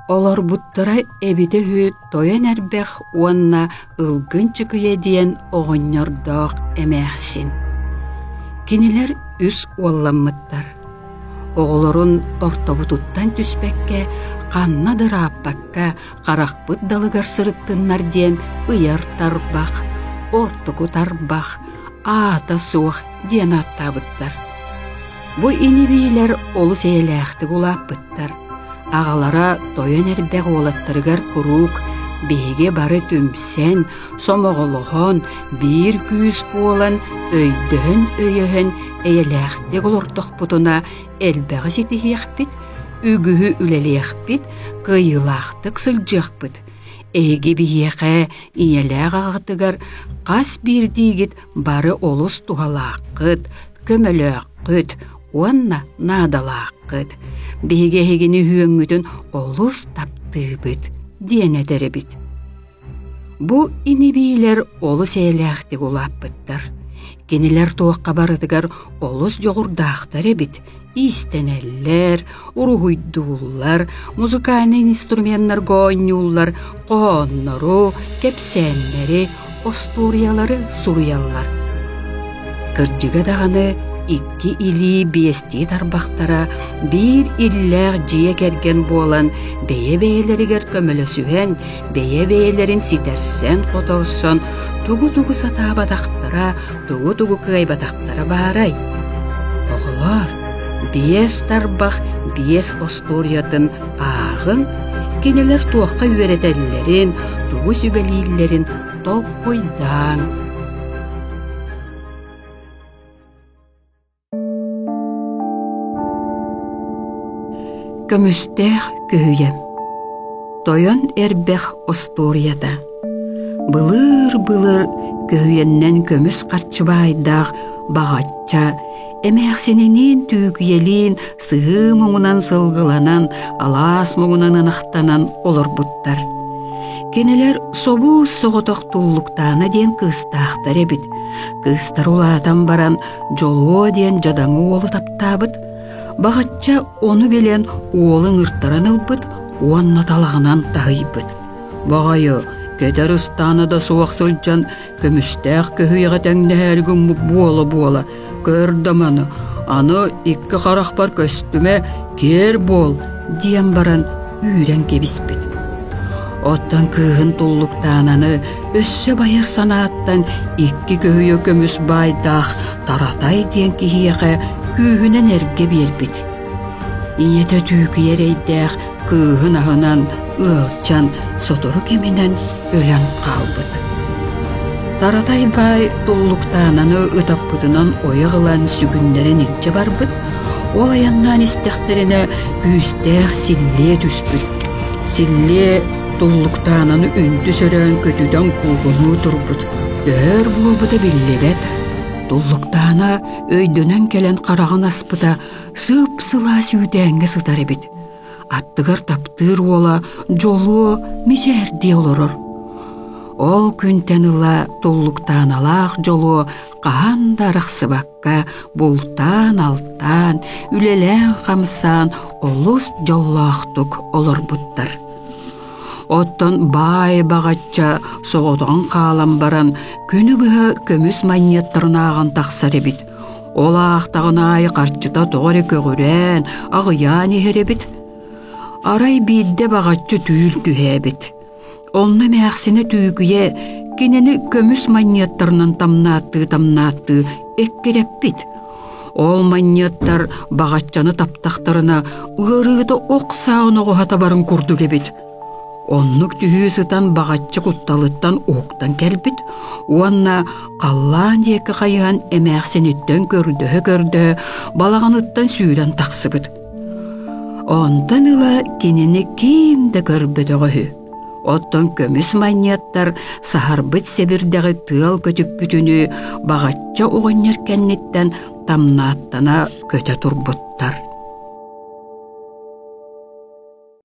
Олорбуттара эбитэ үһү тойон эрбэх уонна Ылгын Чыкыйа диэн оҕонньордоох эмээхсин. Кинилэр үс уолламмыттар. Оҕолорун ортобутуттан түспэккэ, ханна да ырааппакка, харахпыт далыгар сырыттыннар диэн ыйар тарбах, ортоку тарбах, аата суох диэн ааттаабыттар. Бу ини-биилэр олус эйэлээхтик улааппыттар. Аҕалара тойон эрбэх уолаттарыгар куруук биһиги бары түмсэн, сомоҕолоһон, биир күүс буолан, өйдөһөн-өйөһөн эйэлээхтик олордохпутуна элбэҕи ситиһиэхпит, үгүһү үлэлиэхпит, кыайыылаахтык сылдьыахпыт. Эһиги биһиэхэ ийэлээх аҕатыгар хас биирдиигит бары олус туһалааххыт, көмөлөөххүт уонна наадалааххыт. Биһиги эһигини үһүөҥҥүтүн олус таптыыбыт диэн этэр эбит. Бу ини-биилэр олус эйэлээхтик улааппыттар. Кинилэр туохха барытыгар олус дьоҕурдаахтар эбит. Иистэнэллэр, уруһуйдууллар, музыкальнай инструменнарга оонньууллар, хоһооннору, кэпсээннэри, остуоруйалары суруйаллар. Кырдьыга даҕаны икки илии биэстии тарбахтара биир иллээх дьиэ кэргэн буолан бэйэ-бэйэлэригэр көмөлөсүһэн, бэйэ-бэйэлэрин ситэрсэн-хоторсон тугу-тугу сатаабатахтара, тугу-тугу кыайбатахтара баарай? Оҕолоор, биэс тарбах биэс остуоруйатын ааҕыҥ, кинилэр туохха үөрэтэллэрин, тугу сүбэлииллэрин толкуйдааҥ. Көмүстээх көһүйэ Тойон эрбэх остуоруйата Былыр-былыр көһүйэннэн көмүс харчы баайдаах баҕачча эмээхсининиин түүкүйэлиин сыһыы муҥунан сылгыланан, алаас муҥунан ынахтанан олорбуттар. Кинилэр собуус соҕотох Туллуктаана диэн кыыстаахтар эбит. Кыыстар улаатан баран Дьолуо диэн дьадаҥы уолу таптаабыт. Баҕачча ону билэн уолу ыҥыртаран ылбыт уонна талаҕынан таһыйбыт. Баҕайы, кэтэр ыстаана да суох сылдьан көмүстээх көһүйэҕэ тэҥнэһээри гыммыт буола-буола, көр да маны, аны икки харахпар көстүмэ, киэр буол диэн баран үүрэн кэбиспит. Оттон кыыһын туллуктаананы өссө байар санааттан икки көһүйэ көмүс баайдаах Таратай диэн киһиэхэ күүһүнэн эргэ биэрбит. Ийэтэ түүкүйэ эрэйдээх кыыһын аһынан ыалдьан сотору кэминэн өлөн хаалбыт. Таратай баай туллуктаананы ытаппытынан ойох ылан сүгүннэрэн илдьэ барбыт, ол айаннаан истэхтэринэ күүстээх силлиэ түспүт. Силлиэ туллуктаананы үнтү сөрөөн көтүтэн куугунуу турбут. Өр буолбута биллибэт. Туллуктаана өйдөнөн кэлэн хараҕын аспыта сып-сылаас үүтээҥҥэ сытар эбит. Аттыгар таптыыр уола дьолуо мичээрдии олорор. Ол күнтэн ыла туллуктааналаах дьолуо хаһан да арахсыбакка бултаан-алтаан, үлэлээн-хамсаан олус дьоллоохтук олорбуттар. Оттон баай баҕачча соҕотоҕун хаалан баран күнү быһа көмүс манньыаттарын ааҕан тахсар эбит. Ол аахтаҕын аайы харчыта тоҕо эрэ көҕүрээн, аҕыйаан иһэр эбит. Арай биирдэ баҕаччы түүл түһээбит. Онно эмээхсинэ түүкүйэ кинини көмүс манньыаттарынан тамнааттыы-тамнааттыы эккирэппит. Ол манньыаттар баҕаччаны таптахтарына ыарыыта ох саа оноҕоһо табарын курдук эбит. Оннук түһүү сытан баҕаччы кутталыттан уһуктан кэлбит уонна халлаан диэки хайыһан эмээхсиниттэн көрдөһө-көрдөһө балаҕаныттан сүүрэн тахсыбыт. Онтон ыла кинини ким да көрбөтөҕө үһү. Оттон көмүс манньыаттар саһарбыт сэбирдэҕи тыал көтүппүтүнүү баҕачча оҕонньор кэнниттэн тамнааттана көтө турбуттар.